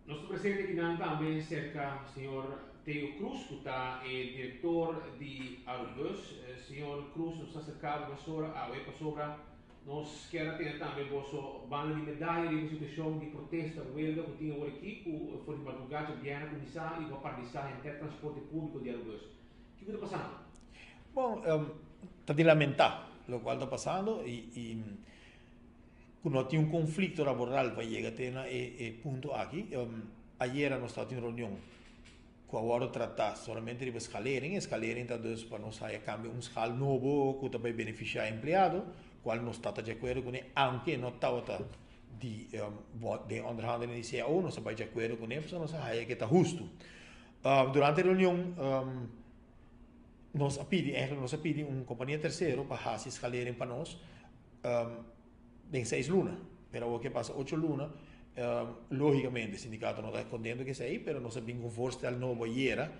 Nos ta presente akinan tambe serka señor Theo Croes ku ta e direktor di Arubus. Señor Croes, nos ta aserka bo mesora awe pasobra nos kier a tene tambe boso banda di medaya riba e situashon di protesta, welga ku tin awor aki ku for di mardugá djabièrnè a kuminsá i ku a paralisá henter transporte públiko di Arubus. Kiko ta pasando? Bon, ta di lamentá lokual ta pasando i ku no tin un konflikto laboral pa yega te na e punto aki. Ayera nos tabatin un reunion ku a wòrdu tratá solamente riba skalering. E skalering ta dus pa nos haya kambia un skal nobo ku ta bai benefisiá empleado, kual nos ta ta di akuerdo kuné, aunke no tabata di den onderhandeling di cao, nos a bai di akuerdo kuné pasobra nos a haya ke ta hustu. Durante e reunion nos a pidi, eigenlijk nos a pidi un kompania tersero pa hasi skalering pa nos. Den seis luna. Pero awor ke pasa ocho luna, logicamente sindicato no ta contento cu esey, pero nos a bin cu un voorstel nobo ayera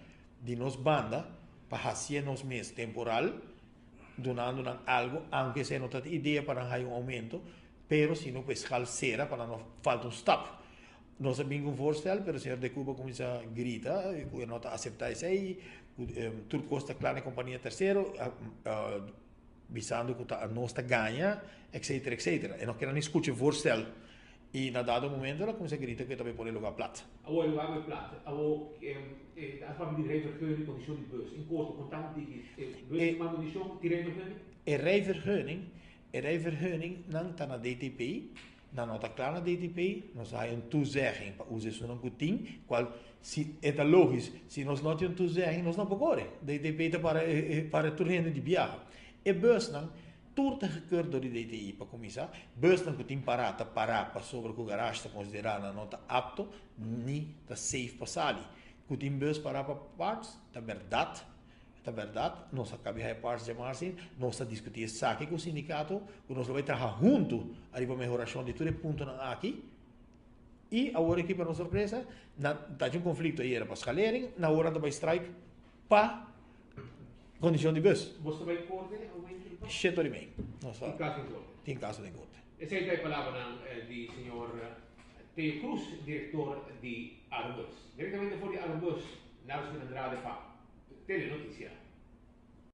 di nos banda pa hacié nos mes temporal, dunando nan algo, aunke esey no ta e idea pa nan haya un aumento, pero sino cu e schaal cera pa nan no falta un stap. Nos a bin cu un voorstel, pero señor De Cuba cuminsa grita cu e no ta acepta esey, cu tur cos ta cla na e compania tercero. Bisando cu ta anos ta gaña, etcetera, etcetera. E no keda ni scucha e voorstel. Y na dado momento el a cuminsa grita cu e ta bay pone e lugar plat. Awor e lugar bay plat. Awor e ta papia di rijvergunning, condicion di bus. In corto, con tanto di e bus tin mal condicion, tin rijvergunning? E rijvergunning, e rijvergunning nan ta na DTP. Nan no ta kla na DTP, nos a haya un toezegging pa usa esunnan ku tin, kual si e ta logis, si nos no tin un toezegging nos no por kore. DTP ta para para tur hende di biaha. E busnan tur ta gekeurd dor di DTI pa kuminsá. Busnan ku tin pará ta pará pasobra ku garage ta konsiderá nan no ta apto ni ta safe pa sali. Ku tin bus pará pa parts ta bèrdat. Ta bèrdat, nos a kabia e parts djamarsin, nos ta diskutí esaki ku sindikato, ku nos lo bai traha huntu ariba mehorashon di tur e puntonan aki. I awor aki pa nos sorpresa, nan ta haci un konflikto ayera pa schalering, na awor nan ta bai strike pa kondishon di bus. Bos ta bai korte awentu? Shete ora i mei. Nos ta. Tin kaso den korte? Tin kaso den korte. Esei ta e palabranan di señor Theo Croes, direktor di Arubus. Direktamente for di Arubus, Nelson Andrade pa Telenoticia.